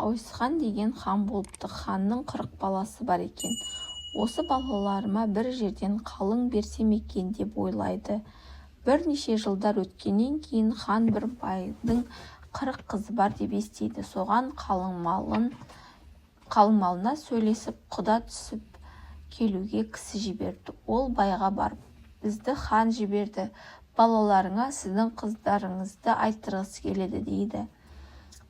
Ауысхан деген хан болыпты. Ханның 40 баласы бар екен. Осы балаларыма бір жерден қалың берсем екен деп ойлайды. Бірнеше жылдар өткеннен кейін хан бір байдың 40 қызы бар деп естиді. Соған қалыңмалына сөйлесіп, құда түсіп келуге кісі жіберіпті. Ол байға барып: «Бізді хан жіберді, балаларыңа сіздің қыздарыңызды айттырғысы келеді», – дейді.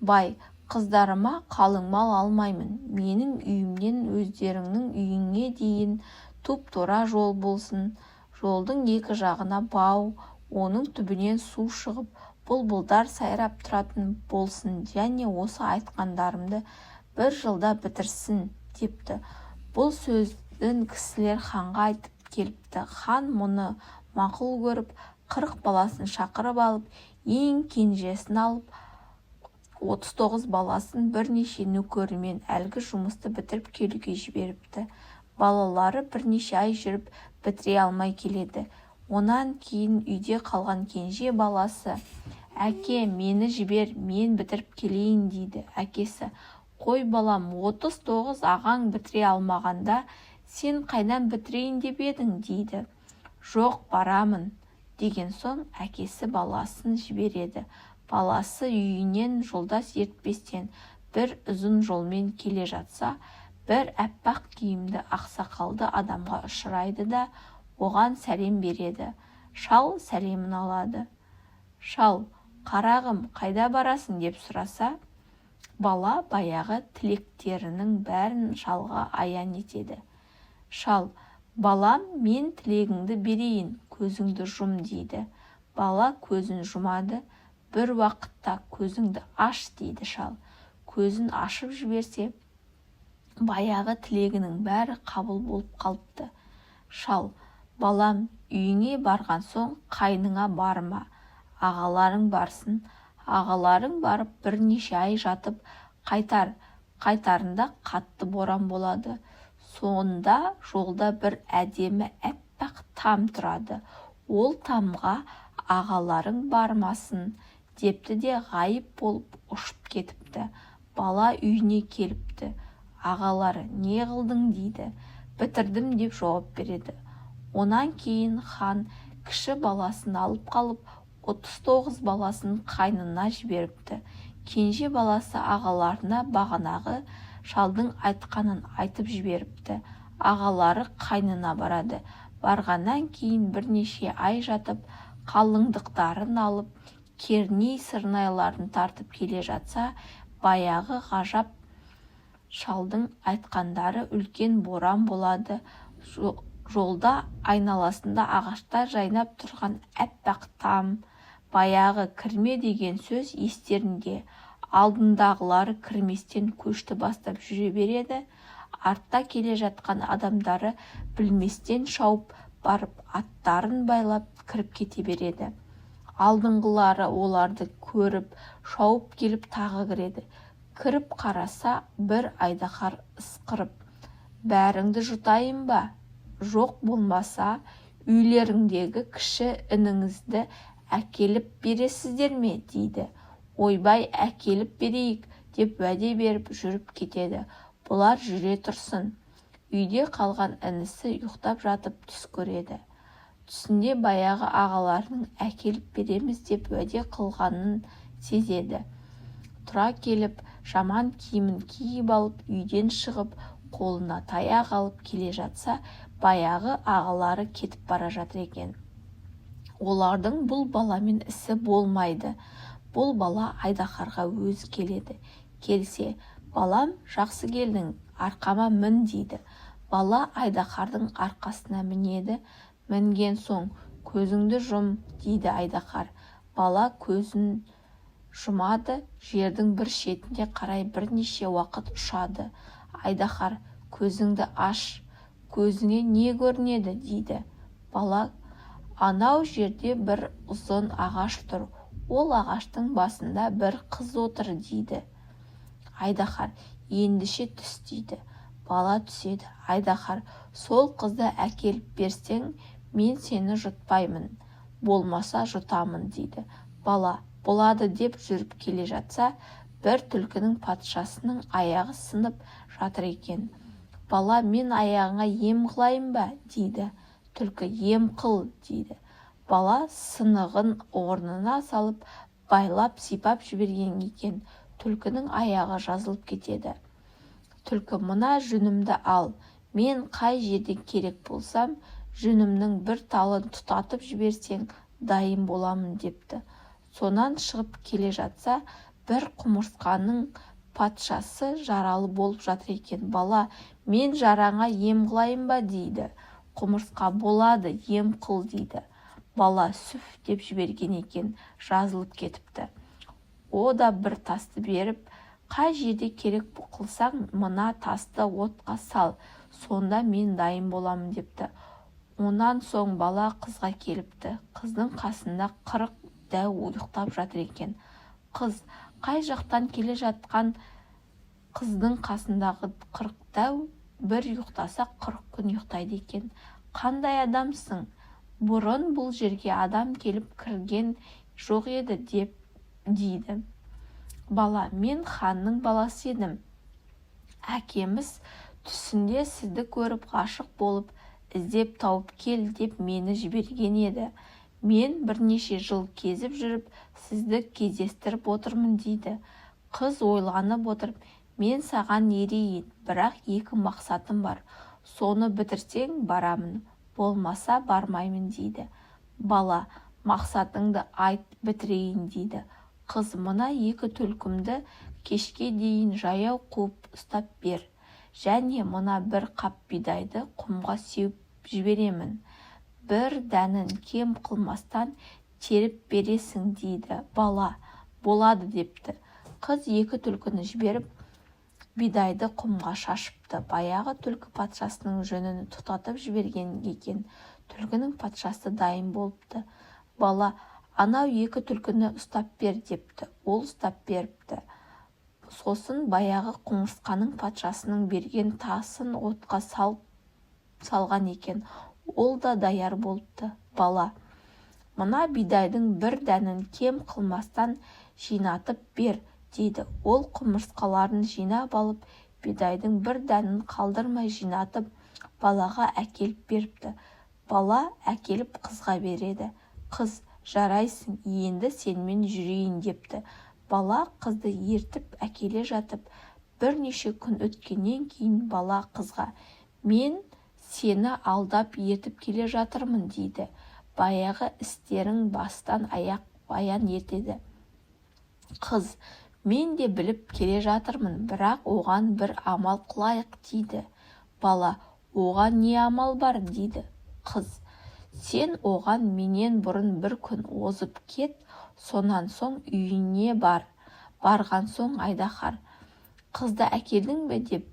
Бай: «Қыздарыма қалыңмал алмаймын. Менің үйімнен өздеріңнің үйіңе дейін тұп-тура жол болсын, жолдың екі жағына бау, оның түбінен су шығып, бұлбұлдар сайрап тұратын болсын және осы айтқандарымды бір жылда бітірсін», – депті. Бұл сөзін кісілер ханға айтып келіпті. Хан мұны мақұл көріп, 40 баласын шақырып алып, ең кенжесін алып, 39 баласын бірнеше нөкерімен әлгі жұмысты бітіріп келуге жіберіпті. Балалары бірнеше ай жүріп, бітіре алмай келеді. Онан кейін үйде қалған кенже баласы: «Әке, мені жібер, мен бітіріп келейін», – дейді. Әкесі: «Қой, балам, 39 ағаң бітіре алмағанда, сен қайдан бітірейін деп едің?» – дейді. «Жоқ, барамын», – деген соң, әкесі баласын жібереді. Баласы үйінен жолдас ертпестен бір ұзын жолмен келе жатса, бір аппақ киімді ақсақалды адамға ұшырайды да, оған сәлем береді. Шал сәлемін алады. Шал: «Қарағым, қайда барасың?» – деп сұраса, бала баяғы тілектерінің бәрін шалға аян етеді. Шал: «Балам, мен тілегіңді берейін, көзіңді жұм», – дейді. Бала көзін жұмады. Бір уақытта: «Көзіңді аш», – дейді шал. Көзін ашып жіберсе, баяғы тілегінің бәрі қабыл болып қалыпты. Шал: «Балам, үйіңе барған соң қайныңа барма, ағаларың барсын. Ағаларың барып, бірнеше ай жатып қайтар. Қайтарында қатты боран болады. Сонда жолда бір әдемі аппақ там тұрады. Ол тамға ағаларың бармасын», – депті де, ғайып болып ұшып кетіпті. Бала үйіне келіпті. Ағалары: «Не қылдың?» – дейді. «Бітірдім», – деп жауап береді. Онан кейін хан кіші баласын алып қалып, 39 баласын қайнына жіберіпті. Кенже баласы ағаларына бағанағы шалдың айтқанын айтып жіберіпті. Ағалары қайнына барады. Барғаннан кейін бірнеше ай жатып, қалыңдықтарын алып, керней-сырнайларын тартып келе жатса, баяғы ғажап шалдың айтқандары үлкен боран болады. Жолда айналасында ағаштар жайнап тұрған аппақ там, баяғы кірме деген сөз естерінде. Алдындағылары кірместен көшті бастап жүре береді. Артта келе жатқан адамдары білместен шауып барып, аттарын байлап, кіріп кете береді. Алдыңғылары оларды көріп, шауып келіп, тағы кіреді. Кіріп қараса, бір айдаһар ысқырып: «Бәріңді жұтайын ба, жоқ болмаса үйлеріңдегі кіші ініңізді әкеліп бересіздер ме?» – дейді. «Ойбай, әкеліп берейік», – деп уәде беріп, жүріп кетеді. Бұлар жүре тұрсын. Үйде қалған інісі ұйықтап жатып түс көреді. Түсінде баяғы ағаларының әкеліп береміз деп уәде қылғанын сезеді. Тұра келіп, жаман киімін киіп алып, үйден шығып, қолына таяқ алып келе жатса, баяғы ағалары кетіп бара жатыр екен. Олардың бұл баламен ісі болмайды. Бұл бала айдаһарға өзі келеді. Келсе: «Балам, жақсы келдің, арқама мін», – дейді. Бала айдаһардың арқасына мінеді. Мінген соң: «Көзіңді жұм», – дейді айдаһар. Бала көзін жұмады. Жердің бір шетіне қарай бірнеше уақыт ұшады. Айдаһар: «Көзіңді аш, көзіңе не көрінеді?» – дейді. Бала: «Анау жерде бір ұзын ағаш тұр, ол ағаштың басында бір қыз отыр», – дейді. Айдаһар: «Ендеше түс», – дейді. Бала түседі. Айдаһар: «Сол қызды әкеліп берсең, мен сені жұтпаймын, болмаса жұтамын», – дейді. Бала: «Болады», – деп жүріп келе жатса, Бір түлкінің патшасының аяғы сынып жатыр екен. Бала: «Мен аяғыңа ем қылайын ба?» – дейді. Түлкі: «Ем қыл», – дейді. Бала сынығын орнына салып, байлап, сипап жіберген екен, түлкінің аяғы жазылып кетеді. Түлкі: «Мына жүнімді ал, мен қай жерде керек болсам, жүнімнің бір талын тұтатып жіберсең, дайын боламын», – депті. Сонан шығып келе жатса, бір құмырсқаның патшасы жаралы болып жатыр екен. Бала: «Мен жараңа ем қылайын ба?» – дейді. Құмырсқа: «Болады, ем қыл», – дейді. Бала сүф деп жіберген екен, жазылып кетіпті. О да бір тасты беріп: «Қай жерде керек қылсаң, мына тасты отқа сал, сонда мен дайын боламын», – депті. Онан соң бала қызға келіпті. Қыздың қасында 40 дәу ұйықтап жатыр екен. Қыз: «Қай жақтан келе жатқан?» Қыздың қасындағы 40 дәу бір ұйықтаса, 40 күн ұйықтайды екен. «Қандай адамсың? Бұрын бұл жерге адам келіп кірген жоқ еді», – деп дейді. Бала: «Мен ханның баласы едім. Әкеміз түсінде сізді көріп, ғашық болып, іздеп тауып кел деп мені жіберген еді. Мен бірнеше жыл кезіп жүріп, сізді кездестіріп отырмын», – дейді. Қыз ойланып отырып: «Мен саған ерейін, бірақ екі мақсатым бар. Соны бітірсең, барамын, болмаса бармаймын», – дейді. Бала: «Мақсатыңды айт, бітірейін», – дейді. Қыз: «Мына екі түлкімді кешке дейін жаяу қуып ұстап бер және мына бір қап бидайды құмға сеуіп жіберемін, бір дәнін кем қылмастан теріп бересің», – дейді. Бала: «Болады», – депті. Қыз екі түлкіні жіберіп, бидайды құмға шашыпты. Баяғы түлкі патшасының жүнін тұтатып жіберген екен, түлкінің патшасы дайын болыпты. Бала: «Анау екі түлкіні ұстап бер», – депті. Ол ұстап беріпті. Сосын баяғы құмырсқаның патшасының берген тасын отқа салған екен, ол да даяр болыпты. Бала: «Мына бидайдың бір дәнін кем қылмастан жинатып бер», – дейді. Ол құмырсқаларын жинап алып, бидайдың бір дәнін қалдырмай жинатып, балаға әкеліп беріпті. Бала әкеліп қызға береді. Қыз: «Жарайсың, енді сенімен жүрейін», – депті. Бала қызды ертіп әкеле жатып, бірнеше күн өткеннен кейін бала қызға: «Мен сені алдап ертіп келе жатырмын», – дейді. Баяғы істерін бастан аяқ баян етеді. Қыз: «Мен де біліп келе жатырмын, бірақ оған бір амал қылайық», – дейді. Бала: «Оған не амал бар?» – дейді. Қыз: «Сен оған менен бұрын бір күн озып кет, сонан соң үйіне бар. Барған соң айдаһар: «Қызды әкелдің бе?» – деп,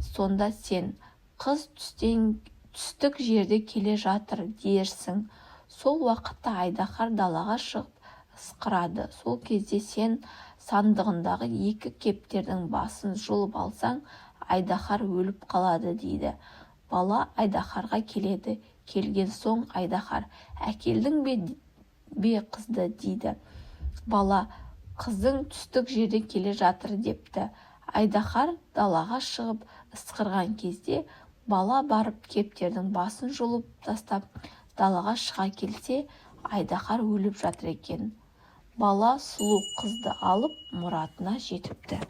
сонда сен: «Қыз түстік жерде келе жатыр», – дерсің. Сол уақытта айдаһар далаға шығып ысқырады. Сол кезде сен сандығындағы екі кептердің басын жұлып алсаң, айдаһар өліп қалады», – дейді. Бала айдаһарға келеді. Келген соң айдаһар: «Әкелдің бе қызды?» – дейді. Бала: «Қызың түстік жерде келе жатыр», – депті. Айдаһар далаға шығып ысқырған кезде бала барып кептердің басын жұлып тастап, далаға шыға келсе, айдаһар өліп жатыр екен. Бала сұлу қызды алып, мұратына жетіпті.